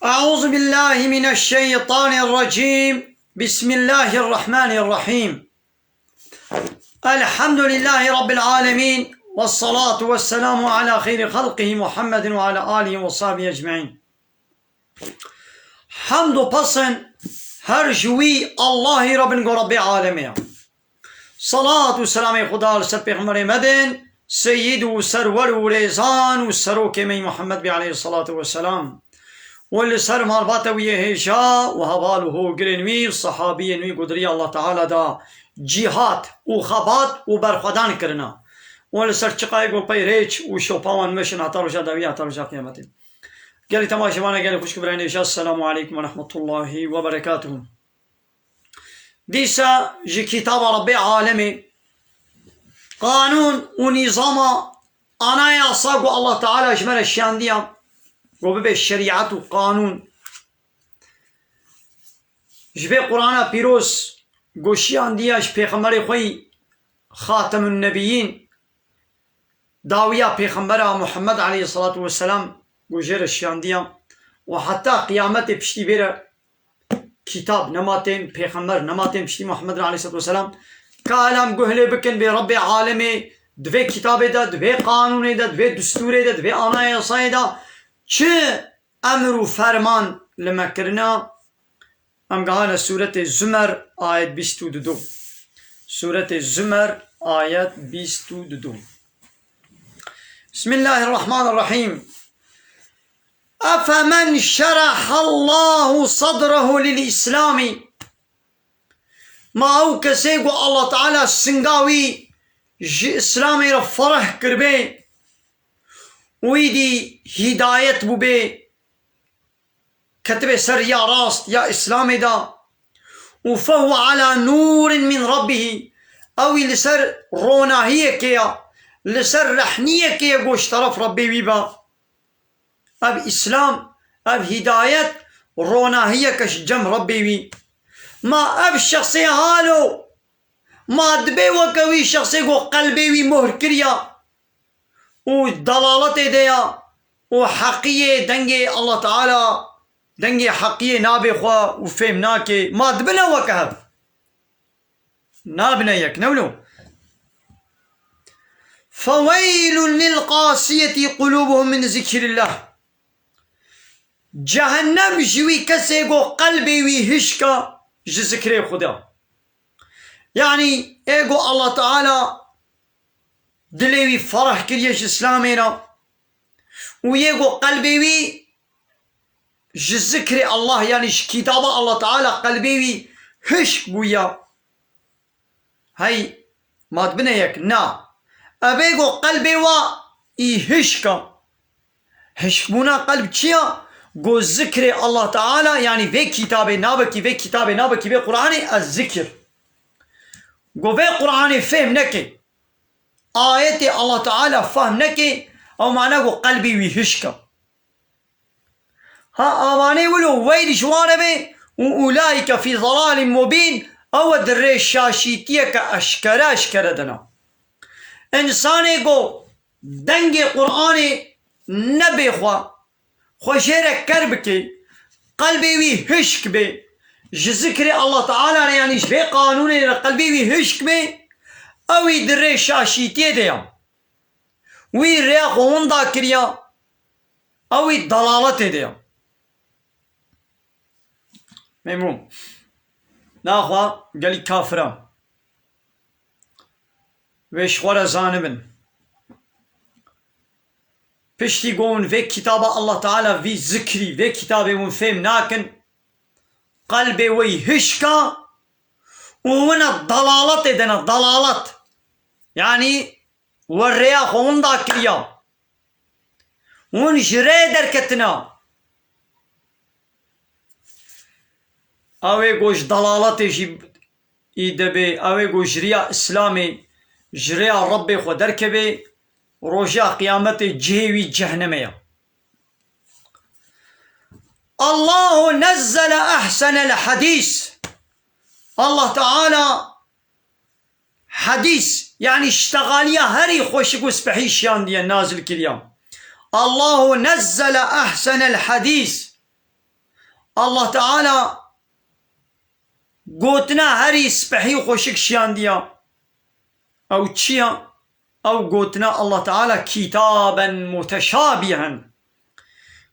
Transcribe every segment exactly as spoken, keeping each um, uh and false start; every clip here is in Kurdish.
أعوذ بالله من الشيطان الرجيم. بسم الله الرحمن الرحيم. الحمد لله رب العالمين، والصلاة والسلام على خير خلقه محمد وعلى آله وصحبه أجمعين. Hemd û pesn her ji wî Allahî re bin ku Rebbê alemê ye. Salat û selamê Xuda li ser pêxemberê me bên, seyîd û serwer û rêzan û serokê me yî Muhammed bê aleyhissalatu vesselam. Û li ser malbata wî yê hêja û heval û hogirên wî, sehabiyên wî ku di riya Allah Teala de cîhat û xebat û berxwedan kirina. Û li ser çiqayê ku pey rêç û şopa wan meşin heta roja dawî, heta roja qiyametê. Gelî temaşevana, gelî xwişk û birayên hêja, Esselamu aleykum ve rahmetullahi ve berekatuhu. Dîsa ji kitaba Rebbê alemê, qanûn û nîzama, anayasa ku Allah Teala ji me re şiyandiya, ku bibe şerîet û qanûn, ji vê Qur'ana pîroz ku şiyandiya ji pêxemberê xwe yî Xatemun Nebiyîn, dawiya pêxembera Muhammed aleyhissalatu vesselam ku jê re şiyandiya û heta qiyametê piştî vê re kitab nema tên, pêxember nema tên piştî Muhammed re aleyhissalatu vesselam. Ka em guh lê bikin bê Rebbê alemê di vê kitabê de, di vê qanûnê de, di vê distûrê de, di vê anayasayê de çi emir û ferman li me kirina. Em gehane Sûretê Zumer, ayet bîst û du. Sûretê Zumer, ayet bîst û du. Bismillahirrahmanirrahîm. Efemen şerehallahu sadrehu lil Îslamî. Ma ew kesê ku Allah Teala singa wî ji Îslamê re fereh kiribê û îdî hîdayet bûbê, ketibê ser ya rast ya Îslamê de. Û fehuve ala nûrin min Rabbihî. Ew î li ser ronahiyekê ya, li ser rehniyekê ye ku ji teref Rebbê wî be. Ev Îslam, ev hîdayet, ronahiyeke ji cem Rebbê wî. Ma ev şexsê halo, ma dibe weke wî şexsê ku qelbê wî mohr kiriya û dalaletê de ya û heqiyê dengê Allah Teala, dengê heqiyê nabê xwe û fêm nake, ma dibine weke hev? Nabine yek, ne wilo? Feweylun lil qasiyetî qulûbuhum min zikrillah. Cehennem ji wî kesê ku qelbê wî hişka ji zikrê Xuda. Yanî ê ku Allah Teala dilê wî fereh kiriye ji Îslamê re û yê ku qelbê wî ji zikrê Allah, yanî ji kitaba Allah Teala qelbê wî hişk bûya. Hey, ma dibine yek, na. Ev ê ku qelbê wa î hişka. Hişkbûna qelb çi ya? Ku zikrê Allah Teala, yanî vê kitabê nabekî, vê kitabê nabekî, vê Qur'anê ez zikir. Ku vê Qur'anê fêm neke, ayetê Allah Teala fehm neke, ew mana ku qelbê wî hişka. Ha, avanê wilo weyl ji wan re be û ulaîke fî zelalin mubîn, ew di rê şaşîtiyeke eşkere eşkere de ne. Însanê ku dengê Qur'anê nebê xwe, xwe jê re ker bike, qelbê wî hişk be, ji zikrê Allah Teala re, yanî ji vê qanûnê re qelbê wî hişk be, ew î di rê şaşîtiyê de ya. Wî rêya xwe winda kiriya, ew î dalaletê de ya. Memnûn. Naxwa gelî kafira. Wê ji xwe re zanibin. Piştî ku hûn vê kitaba Allah Teala, vî zikrî, vê kitabê hûn fêm nakin, qelbê wê hişka û wina dalaletê de ne, dalalet. Yanî we rêya xwe winda kiriya. Hûn ji rê derketina. Ew ê ku ji dalaletê jî î dibê, ew ê ku ji riya Îslamê, ji rêya Rebbê xwe derkevê, roja qiyametê cihê wî cehnemê ye. Allahu nezzele ehsenel hadîs. Allah Teala Hedîs, yanî ştexaliya herî xweşik û spehî şiyandiye, nazil kiriya. Allahu nezzele ehsenel hedîs. Allah Teala gotina herî spehî û xweşik şiyandiya. Ew çi ya? Ew gotina Allah Teala kitaben muteşabihen.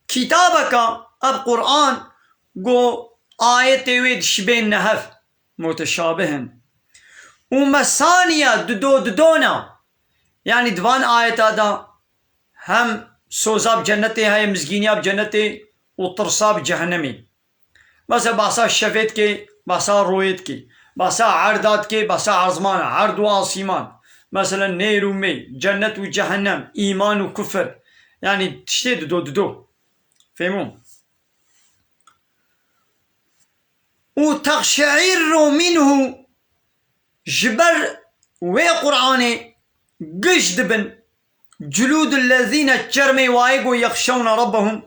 Kitabeka, ev Qur'an, go ayetê wê dişibên nehev, muteşabih in. Û mesaniye, dido dido ne. Yanî di van ayeta de hem soza bi cennetê heye, mizgîniya bi cennetê û tirsa bi cehennemê. Mesela bahsa şevê dike, bahsa royê dike, bahsa erda dike, bahsa ezmana, erd û asîman. Mesela nêr û mê, cennet û cehennem, îman û kufir. Yanî tiştê dido dido. Fehmû? Û teqşeîrru minhu, ji ber wê Qur'anê giş dibin, culûdul lezîne, çermê wa ê go yexşewne rabbehum,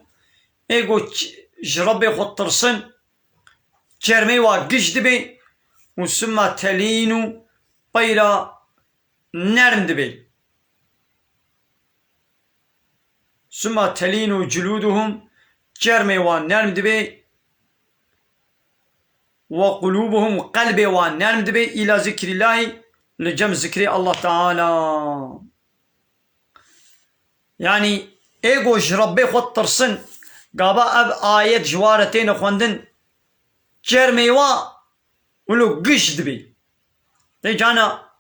ê go ç-, ji Rabbê xwe tirsin, çermê wa giş dibe û summa telînu, peyra nerm dibe. Summa telînu culûduhum, çermê wan nerm dibe, we qulûbuhum, qelbê wan nerm dibe, îla zikrîllahî, li cem zikrê Allah Teala. Yanî ê go ji Rebbê xwe tirsin, gava ev ayet ji wa re têne xwendin, çermê wa wilo giş dibe. Tê cana,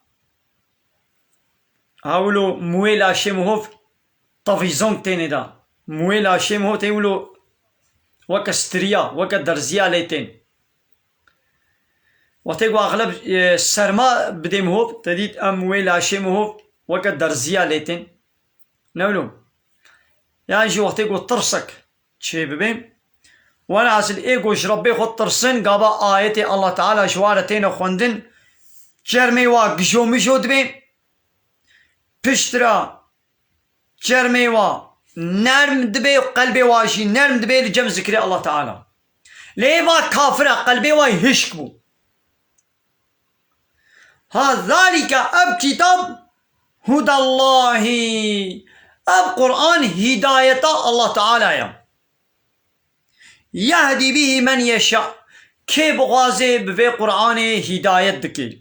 ha wilo muwê laşê mihov tavîzong têne da. Muwê laşê mihov tê wilo weke stiriya, weke derziya lê tên. Wextê ku axleb, e, serma bidê mihov, te dît em muwê laşê mihov weke derziya lê tên. Ne wilo? Yan jî wextê ku tirsek çê bibe. Welhasil ê ku ji Rebbê xwe tirsin, gava ayetê Allah Teala ji wa re têne xwendin, çermê wa gijo mijo dibe. Piştre çermê wa nerm dibe û qelbê wa jî nerm dibe li cem zikrê Allah Teala. Lê ê va kafir e, qelbê wa hişk bû. Ha, zalike, ev kitab, hudallahî, ev Qur'an hîdayeta Allah Teala ye. Yehdî bihî men yeşa, kê bixwaze bi vê Qur'anê hîdayet dike.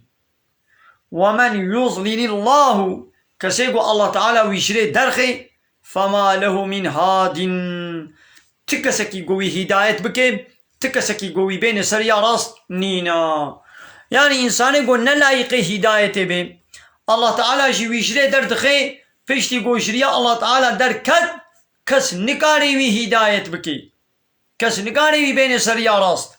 Ve men yuzlilillahu, kesê ku Allah Teala wî ji rê derxê, fema lehu min hadin. Ti kesekî ku wî hîdayet bike, ti kesekî ku wî bêne ser ya rast nîna. Yanî însanê ku ne layîqê hîdayetê be, Allah Teala jî wî ji rê derdixe, piştî ku ji riya Allah Teala derket, kes nikare wî hîdayet bike. Kes nikare wî bêne ser ya rast.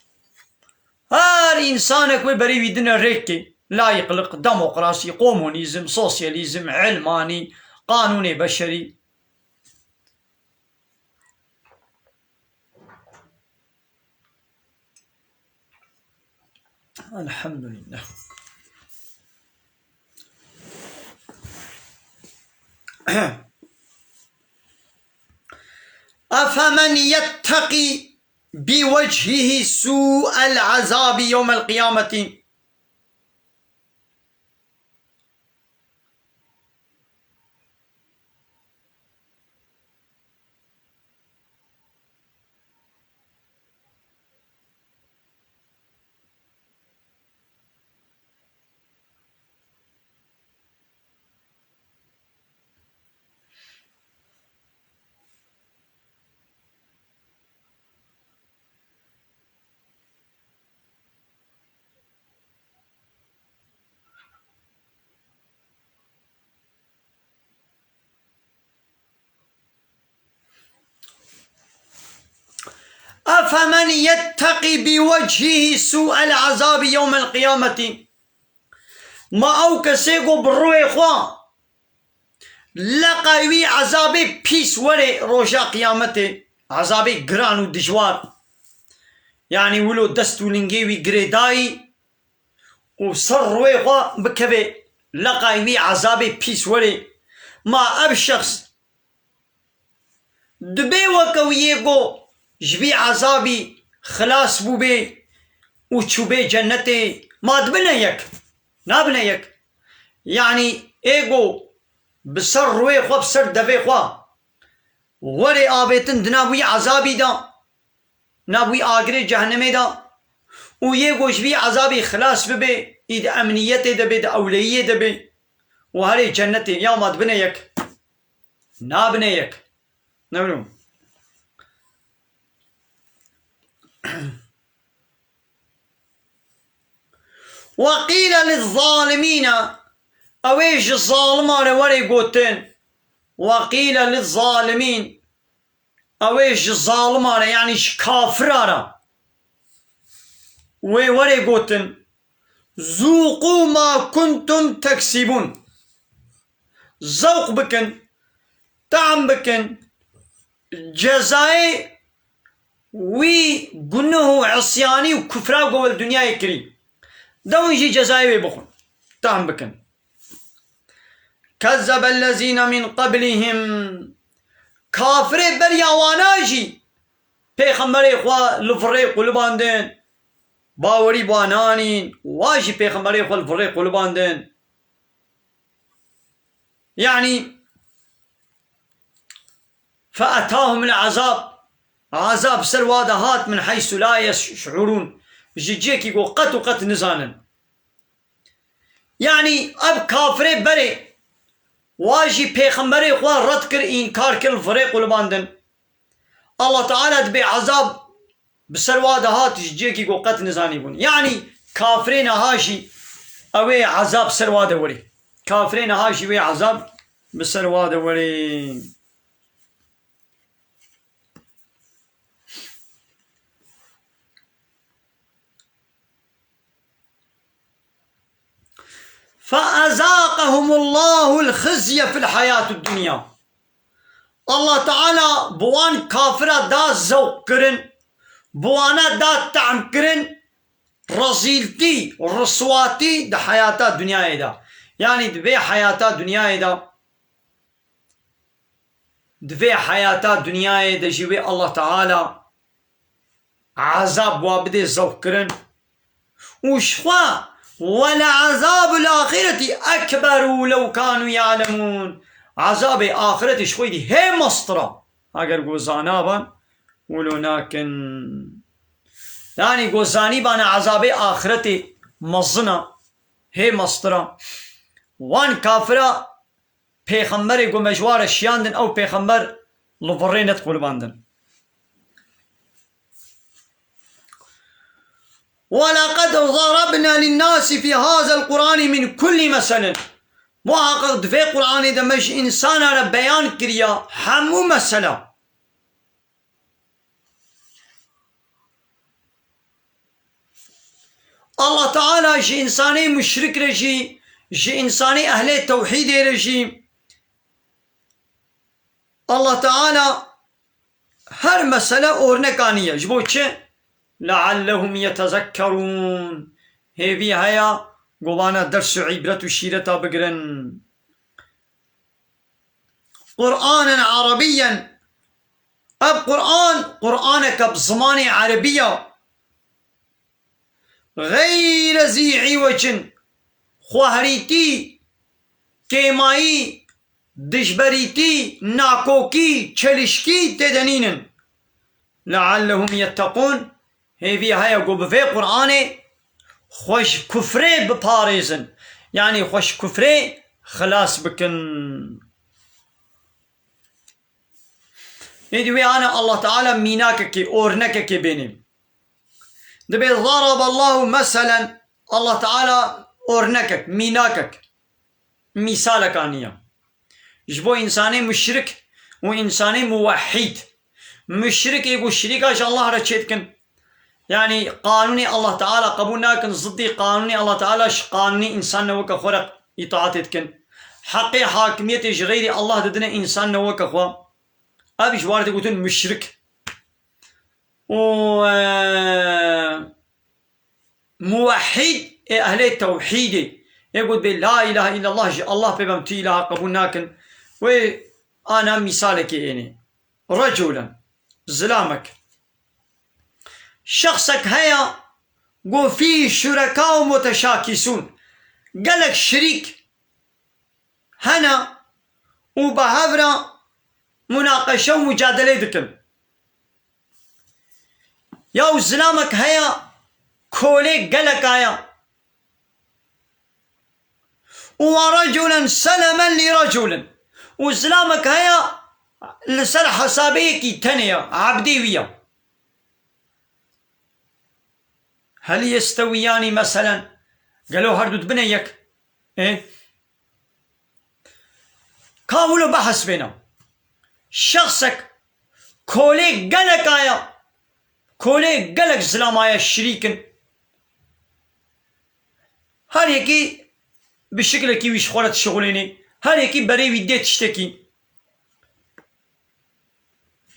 Her însanek wê berê wî dine rêkê. Layîqlik, demokrasî, komunîzm, sosyalîzm, ilmanî, qanûnê beşerî. Elhamdülillah. Efemen yettekî bi wechihî sû'el ezabî yewmel qiyameti. Efemen yettekî bi wechihî sû'el ezabî yewmel qiyameti. Ma ew kesê ku bi rûyê xwe leqa wî ezabê pîs were roja qiyametê, ezabê giran û dijwar. Yanî wilo dest û lingê wî girêdayî û ser rûyê xwe bikeve leqa wî ezabê pîs were. Ma ev şexs Dibê weke wî yê ku ji vî ezabî xilas bûbê û çûbê cennetê, ma dibine yek? Nabine yek. Yanî ê ku bi ser rûyê xwe, bi ser devê xwe werê avêtin di nav wî ezabî de, nav wî agirê cehennemê de û yê ku ji vî ezabî xilas bibe, î di emniyetê de bê, di ewleyiyê de bê û herê cennetê, ya ma dibine yek. Nabine yek. Ne bileyim. وقيل للظالمين, ew ê ji zaliman re were gotin. وقيل للظالمين, ew ê ji zaliman re, yanî ji kafiran re wê were gotin, ذوقوا ما كنتم تكسبون. Zewq bikin, tehm bikin cezayê wî gunuh û isyanî û kufra ku li dinyayê kirî. De hûn jî cezayê wê bixwin, tehm bikin. كذب الذين من قبلهم. Kafirê beriya wana jî pêxemberê xwe li virê qulibandin. Bawerî bi wan anîn, wa jî pêxemberê xwe li virê qulibandin. Yanî, فأتاهم العذاب. Azab ser wa de hat, من حيث لا يشعرون. Ji cihekî ku qet û qet nizanin. Yanî ev kafirê berê, wa jî pêxemberê xwe red kir, înkar kir, li virê qulibandin. Allah Teala dibê ezab bi ser wa de hat ji cihekî ku qet nizanîbûn. Yanî kafirê niha jî ew ê ezab ser wa de werê. Kafirê niha jî wê ezab bi ser wa de werê. فأذاقهم الله الخزي في الحياة الدنيا. Allah Teala bi wan kafira da zewq kirin, bi wana da tehm kirin, rezîltî, riswatî di heyata dinyayê de. Yanî di vê heyata dinyayê de, di vê heyata dinyayê de jî wê Allah Teala ezab wa bidê zewqkirin. Û jixwe, ولعذاب الآخرة أكبر لو كانوا يعلمون. Ezabê axiretê ji xwe dî hê mestir a. Eger ku zanaban, wilo nakin. Yanî ku zanîbana ezabê axiretê mezin a, hê mestir a. Wan kafira pêxemberê ku me ji wa re şiyandin, ew pêxember li virê nediqulibandin. ولقد ضربنا للناس في هذا القرآن من كل مثل. Muhaqqeq di vê Qur'anê de me ji însana re beyan kiriya hemû mesela. Allah Teala ji însanê muşrik re jî, ji însanê ehlê tewhîdê re jî, Allah Teala her mesele ornek aniye. Ji bo çi? لعلهم يتذكرون. Hêvî heya ku vana ders û îbret û şîreta bigirin. قرآنا عربيا. Ev Qur'an, Qur'aneke bi zimanê erebî ya. غير ذي عوج. Xwehrîtî, kêmayî, dijberîtî, nakokî, çelişkî tê de nînin. لعلهم يتقون. Hêvî heye ku bi vê Qur'anê xwe ji kufrê biparêzin. Yanî xwe ji kufrê xilas bikin. Êdî wê ane Allah Teala mînakekê, ornekekê bênê. Dibê ضرب الله مثلا, Allah Teala ornekek, mînakek, mîsalek aniye. Ji bo însanê muşrik û însanê muwehhîd. Muşrik ê ku şirîka ji Allah re çêdikin. Yanî qanûnê Allah Teala qebûl nakin, ziddî qanûnê Allah Teala, ji qanûnê însan ne weke xwe re îtaatê dikin. Heqê hakimiyetê ji xeyrî Allah didine însan ne weke xwe. Ev ji wan re tê gotin muşrik. Û, e, muwehhîd ê ehlê tewhîdê. Ê got bê la ilahe illallah, ji Allah pê bem tu ilaha qebûl nakin. Wê ana mîsalekê ênê. Reculen, zilamek. Şexsek heya, got fî şureka û muteşakîsûn. Gelek şirîk hene û bi hev re munaqeşe û mucadelê dikin. Ya û zilamek heye, kolê gelek aya. Û wa reculen selemen lî reculen. Û zilamek heye li ser hesabê yekî tenê ya, ebdê wî ya. Hel yestewiyanî meselen, gelo her du dibine yek? Ê? Ka wilo behs bêne. Şexsek kolê gelek aya, kolê gelek zilam aya şirîk in. Her yekî bi şiklekî wî ji xwe re dişixulênê. Her yekî berê wî dê tiştekî.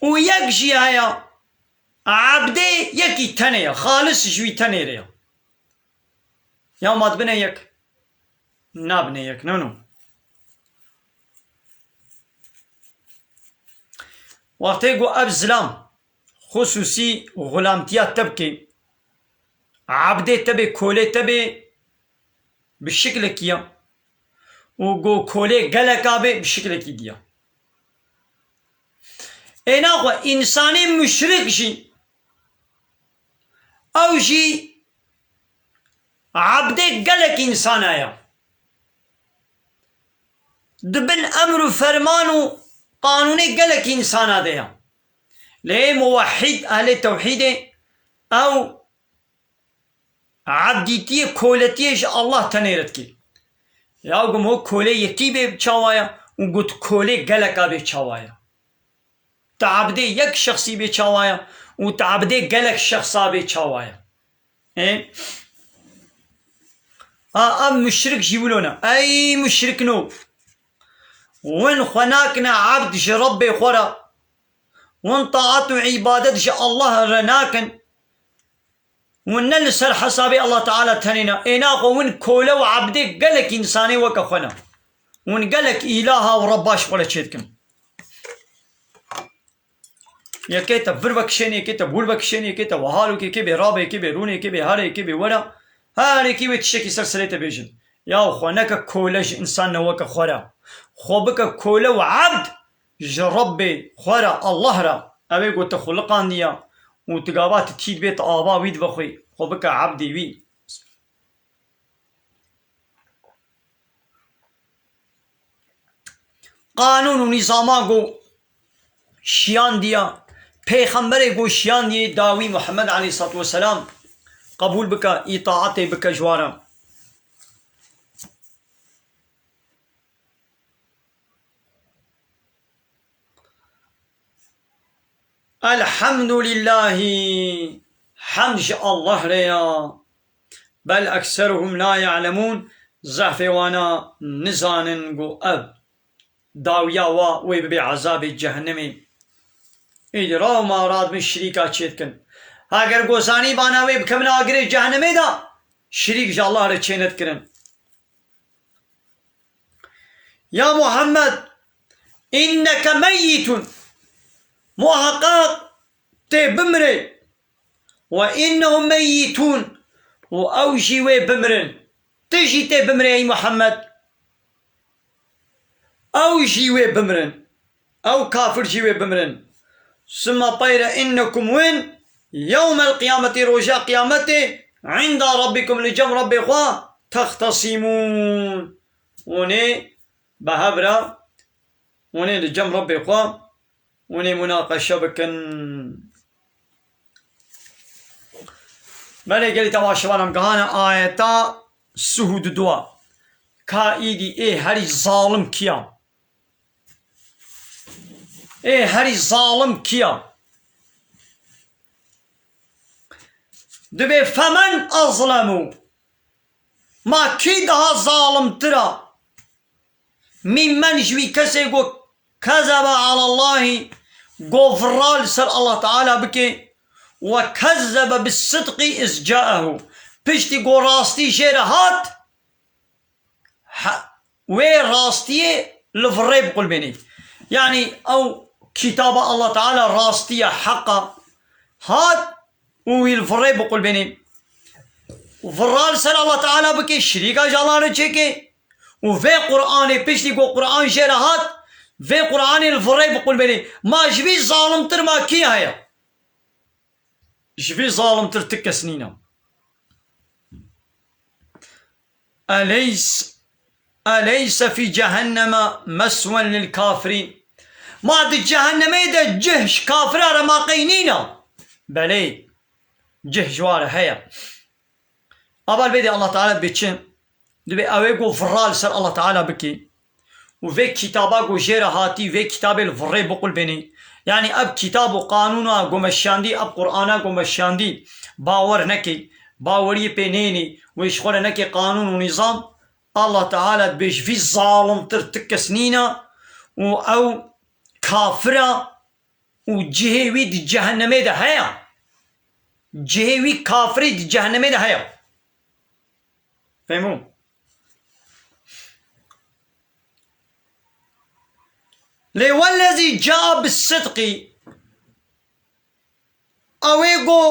Û yek jî heye, ebdê yekî tenê ye, xalis ji wî tenê re ye. Ya ma dibine yek? Nabine yek, no, no. Wextê ku ev zilam xusûsî xulamtiya te bike, ebdê te bê, kolê te bê, bi şiklekî ya. Û ku kolê geleka bê, bi şiklekî diya. Ê naxwe, însanê muşrik jî, ew jî ebdê gelek însana ye. Di bin emr û ferman û qanûnê gelek însana de ye. Lê ê muwehhîd, ehlê tewhîdê, ew ebdîtiyê, koletiyê ji Allah tenê re dikê. Ya gum ho kolê yekî bê çawa ye û got kolê geleka bê çawa ye. Teabdê yek şexsî bê çawa ye û teabdê gelek şexsa bê çawa ye. Ê? A, ev muşrik jî wilo ne. Ey muşrikno! Win xwe nakine ebd ji Rebbê xwe re. Win taat û îbadet ji Allah re nakin. Win ne li ser hesabê Allah Teala tenê ne. Ê naxwe win kole û ebdê gelek însanê weke xwe ne. Win gelek îlaha û rebba ji xwe re çêdikin. Yekê te vir vekişêne, yekê te wir vekişêne, yekê te wiha lo, yekê bê rabe, yekê bê rûne, yekê bê here, yekê bê were. Her yekî wê tiştekî ser serê te bêjin. Ya xwe neke kole ji însan ne weke xwe re. Xwe bike kole û ebd ji Rebbê xwe re, Allah re. Ew ê ku te xuliqandiye û tu gava tu tî dibê, tu ava wî dibe xwê. Xwe bike ebdê wî. Qanûn û nîzama ku şiyandiye, pêxemberê ku şiyandiye dawî Muhammed aleyhissalatu vesselam qebûl bike, îtaetê bike ji wan re. Elhamdulillahî, hemd ji Allah re ya. Bel ekseruhum la ya'lemûn, zehfê wana nizanin ku ev dawiya wa wê bibe ezabê cehennemê. Îdî raw ma radibin şirîka çêdikin. Heger ku zanîbana wê bikevin agirê cehennemê de, şirîk ji Allah re çênedikirin. Ya Muhammed, inneke meyyitun. Muhaqqaq tê bimirê. Ve innehum meyyitun. Û ew jî wê bimirin. Tu jî tê bimirê ey Muhammed. Ew jî wê bimirin. Ew kafir jî wê bimirin. Summa peyre innekum win yewmel qiyametî, roja qiyametê, inda rabbikum, li cem Rebbê xwe, textesimûn. Hûn ê bi hev re, hûn ê li cem Rebbê xwe, hûn ê munaqeşe bikin. Belê gelî temaşevan, em gihane ayeta sih û du. Ka îdî ê herî zalim kiya? Ê herî zalim kiya? Dibê femen azlemu. Ma kî daha zalimtir a? Mîmmen ji wî kesê ku kezebe alallahî, ku vira li ser Allah Teala bike, ve kezzebe bis sidqî iz caehu. Piştî ku rastî jê re hat, he-, wê rastiyê li virê biqulbênê. Yanî ew kitaba Allah Teala rastiye, heqa hat û wî li virê biqulbênê. Vira li ser Allah Teala bike, şirîka ji Allah re çêke û vê Qur'anê piştî ku Qur'an jê re hat, vê Qur'anê li virê biqulbênê. Ma ji vî zalimtir ma kî heye? Ji vî zalimtir ti kes nîne. Eleys-, eleyse fî cehenneme meswen lil kafirîn. Ma di cehennemê de cih ji kafira re ma qey nîne? Belê, cih ji wa re heye. Ava li vê de Allah Teala bê çi? Divê ew ê ku virra li ser Allah Teala bikê û vê kitaba ku jê re hatî, vê kitabê li virrê biqulbênê. Yanî ev kitab û qanûna ku me şandî, ev Qur'ana ku me şandî, bawer nekê, baweriyê pê nênê, wê ji xwe re nekê qanûn û nîzam, Allah Teala dibê ji vî zalimtir ti kes nîne û ew kafir e û cihê wî di cehennemê de heye. Cihê wî kafirî di cehennemê de heye. Fehmû? Lê wellezî caa bis sidqî, ew ê go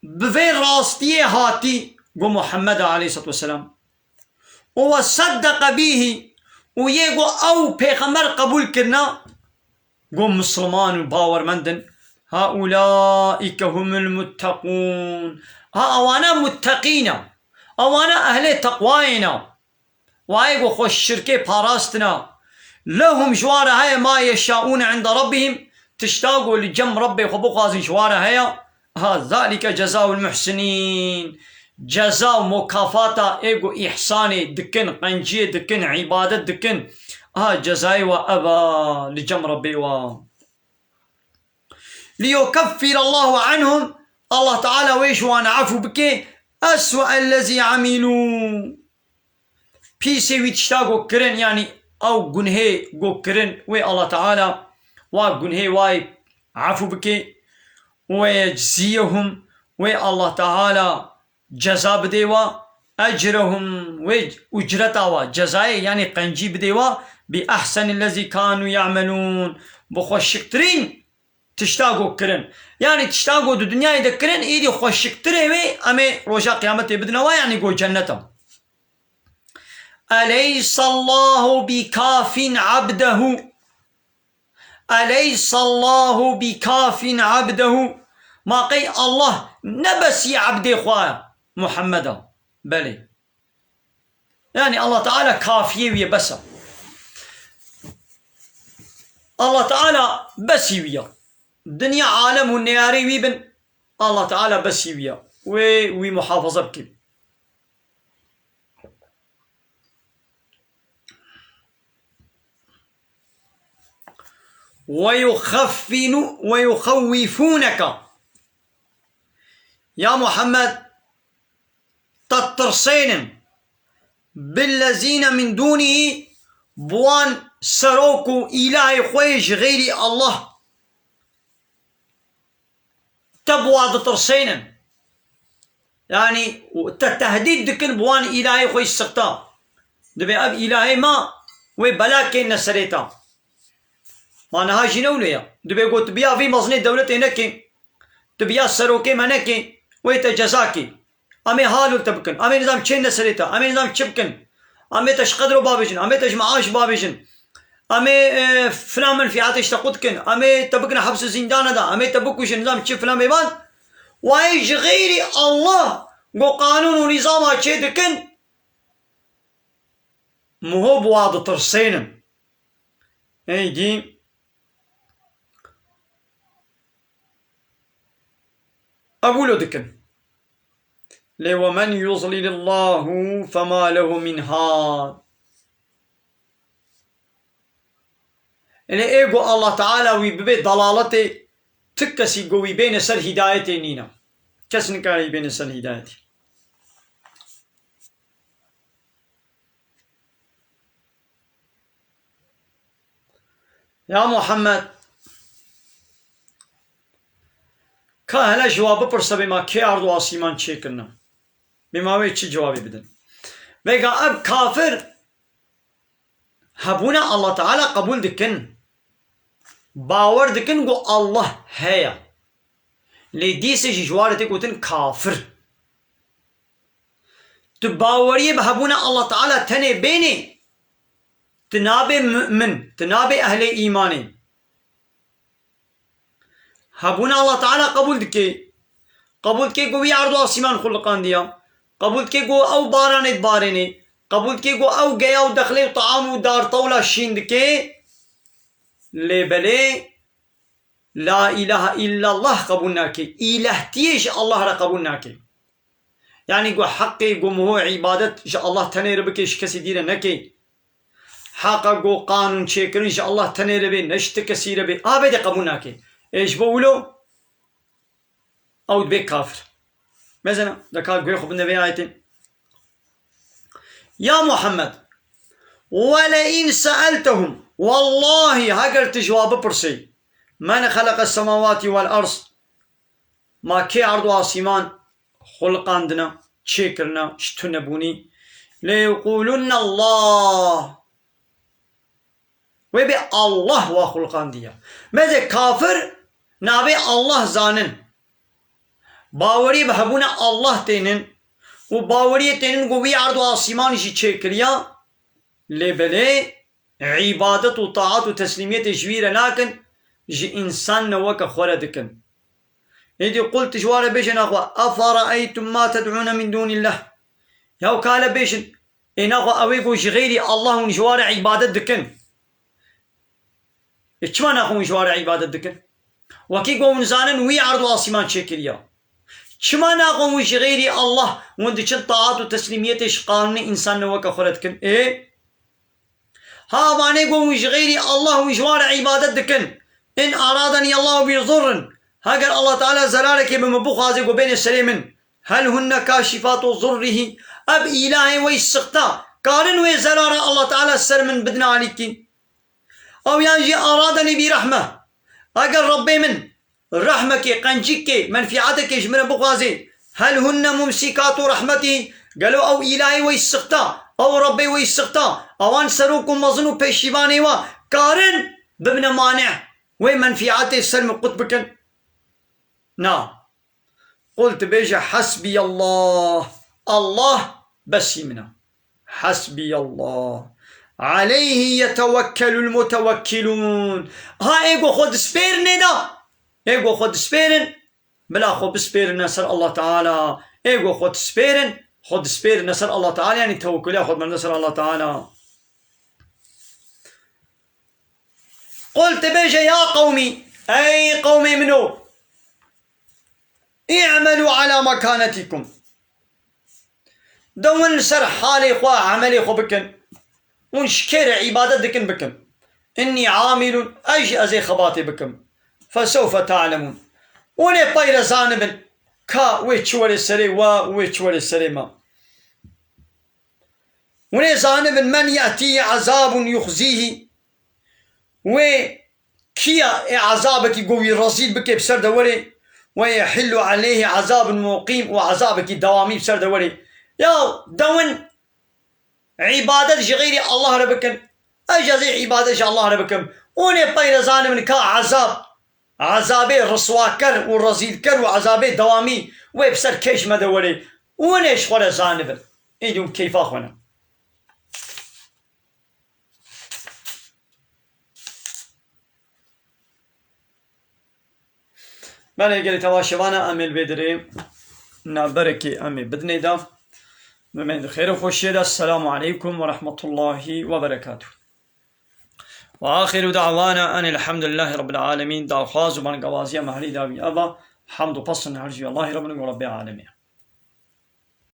bi vê rastiyê hatî, go Muhammed aleyhissalatu vesselam. Û we seddeqe bîhî, û yê go ew pêxember qebûl kirina, go misilman û bawermend in. Haulaîke humul mutteqûn. Ha, ewana mutteqîn e. Ewana ehlê teqwayê ne. Wayê ku xwe ji şirkê parastina. Lehum, ji wan re heye, ma yeşaûne inde rabbihim, tişta ku li cem Rebbê xwe bixwazin ji wan re heye. Ha, zalike cezaul muhsinîn. Ceza û mukafata ê ku îhsanê dikin, qenciyê dikin, îbadet dikin. Ha, cezayê wa ev a li cem Rebbê wa. Liyukeffirallahu anhum, Allah Teala wê ji wan efû bike, eswe'ellezî amilû. Pîsê wî tişta ku kirin, yanî ew gunhê ku kirin, wê Allah Teala wa gunhê wayê efû bike. Ve yecziyehum, wê Allah Teala ceza bidê wa, ecrehum, wê ucreta wa, cezayê, yanî qencî bidê wa, bi ehsenillezî kanu ya'melûn, bi xweşiktirîn tişta ku kirin. Yanî tişta ku di dinyayê de kirin, êdî xweşiktirê wê em ê roja qiyametê bidine wa, yanî ku cennet e. Eleysallahu bikafin abdehu. Eleysallahu bikafin abdehu. Ma qey Allah ne besî ebdê xwe Muhammed e? Belê. Yanî Allah Teala kafiyê wî ye, bes e. Allah Teala besî wî ye. Dinya, alem û neyarê wî bin, Allah Teala besî wî ye. Wê wî muhafaza bike. Ve yuxeffinu-, ve yuxewwifûneke. Ya Muhammed, te tirsênin. Billezîne min dûnî, bi wan serok û îlahê xwe yê ji xeyrî Allah. Te bi wa ditirsênin. Yanî, te tehdîd dikin bi wan îlahê xwe yî sixta. Dibê ev îlahê me wê bela kêne serê te. Ma niha jî ne wilo ye. Dibê got, tu biya vî mezinê dewletê nekê, tu biya serokê me nekê, wê te ceza kê. Em ê hal û te bikin. Em ê nizam çêne serê te. Em ê nizam çi bikin. Em ê te ji qedro bavêjin. Em ê te ji meaş bavêjin. Em ê, e, filan menfîatê ji te qut kin. Em ê te bikine heps û zîndana de. Em ê te bikujin. Nizam çi filan bêvan. Wayê ji xeyrî Allah go qanûn û nîzama çê dikin. Miho bi wa ditirsênin. Êdî qebûlo dikin. Lê we men yuzlilillahu fema lehu min had. Lê ê ku Allah Teala wî bibe dalaletê, ti kesî ku wî bêne ser hîdayetê nîne. Kes nikare wî bêne ser hîdayetê. Ya Muhammed, ka hele ji wa bipirse bê ma kê ard û asîman çêkirine? Bê ma wê çi cewabê bidin? Vêga ev kafir hebûna Allah Teala qebûl dikin. Bawer dikin ku Allah heye. Lê dîsê jî ji wa re tê gotin kafir. Tu baweriyê bi hebûna Allah Teala tenê bênê, tu nabê mu'min, tu nabê ehlê îmanê. Hebûna Allah Teala qebûl dikê. Qebûl dike ku wî erd û asîman xuliqandiya. Qebûl dike ku ew baranê dibarênê. Qebûl dike ku ew geya û dexlê û taam û dar tewla şîn dike. Lê belê La ilahe illallah qebûl nake. Îlehtiyê ji Allah re qebûl nake. Yanî ku heqê ku miho îbadet ji Allah tenê re bike, ji kesî dî re neke. Heqa ku qanûn çêkirin ji Allah tenê re bê, ne ji ti kesî re bê. A bê de qebûl nake. Ê ji bo wilo ew dibê kafir. Mezena, de ka guhê xwe binde vê ayetê. Ya Muhammed, "Wele in seeltehum", wallahî heger tu ji wa bipirsê, "Men xeleqe semawati wel erd", ma kê erd û asîman xuliqandine, çêkirine, ji tu nebûnî, "lê yeqûlunne Allah." Wê bê Allah wa xuliqandiye. Meze kafir navê Allah zanin. Baweriyê bi hebûna Allah tênin û baweriyê tênin ku wî erd û asîman jî çêkiriya, lê belê îbadet û taat û teslîmiyetê ji wî re nakin, ji însan ne weke xwe re dikin. Êdî qul tu ji wa re bêje naxwe, "Efereeytum ma ted'ûne min dûnillah." Yaw kale bêjin, ê naxwe ew ê ku ji xeyrî Allah hûn ji wa re îbadet dikin. Ê çima naxwe hûn ji wa re îbadet dikin? Wekî ku hûn zanin wî erd û asîman çêkiriya. Çima naxwe hûn ji xeyrî Allah hûn diçin taat û teslîmiyetê ji qanûnê însan ne weke xwe re dikin? Ê? Ha, vanê ku hûn ji xeyrî Allah hûn ji wan re îbadet dikin. In aradani Allahu bi zurrin. Heger Allah Teala zerarekê bi min bixwaze ku bêne serê min. Hel hunne kaşifatu zurrihi. Ev îlahê wey sixta karin wê zerara Allah Teala ser min bidin alîkî. Ew yan jî aradani bi rehme. Eger Rebbê min rehmekê, qencîkê, menfîetekê ji min re bixwazê, hel hunne mumsîkatu rehmetî, gelo ew îlahê wey sixta, ew Rebbê wey sixta, ewan serok û mezin û pêşîvanê wa karin bibine mane, wê menfîetê ser min qut bikin? Na. Qul tu bêje, "Hasbiyallah." Allah besî min e. Hasbiyallah. Aleyhi yetewekkelul mutewekkilûn. Ha, ê ku xwe dispêrinê da. Ê ku xwe dispêrin, bila xwe bispêrine ser Allah Teala. Ê ku xwe dispêrin, xwe dispêrine ser Allah Teala, yanî tewekkuliya xwe dimende ser Allah Teala. Qul tu bêje, "Ya qewmî, ey qewmê min o, i'melû ala mekanetikum." Dewin li ser halê xwe, emelê xwe bikin. Hûn ji kê re îbadet dikin, bikin. Innî amilun, ez jî ez ê xebatê bikim. Fesewfe ta'lemûn. Hûn ê pey re zanibin ka wê çi were serê we û wê çi were serê me. Hûn ê zanibin men ye'tî azabun yuxzîhî. Wê kiya ê azabekî ku wî rezîl bike bi ser de were, we yehillu aleyhi azabun muqîm, û azabekî dewamî bi ser de were. Ya dewin îbadet ji xeyrî Allah re bikin. Ez jî ez ê îbadet ji Allah re bikim. Hûn ê pey re zanibin ka ezab, ezabê riswaker û rezîlker û ezabê dewamî wê bi ser kê ji me de were. Hûn ê ji xwe re zanibin. Êdî hûn keyfa xwe ne. Belê gelî tewa şevana em ê li vê dirê navberekê em ê bidinê de. Bimên di xêr û xweşiyê de. Esselamu aleykum ve rahmetullahi ve berekatuh. Ve axiru da'wana enil hamdulillahi rabbil alemin. Daxwaz û bangawaziya mehalî dawî eva. Hamd û pesn her jî Allahî Rabbin û Rabbê alemê.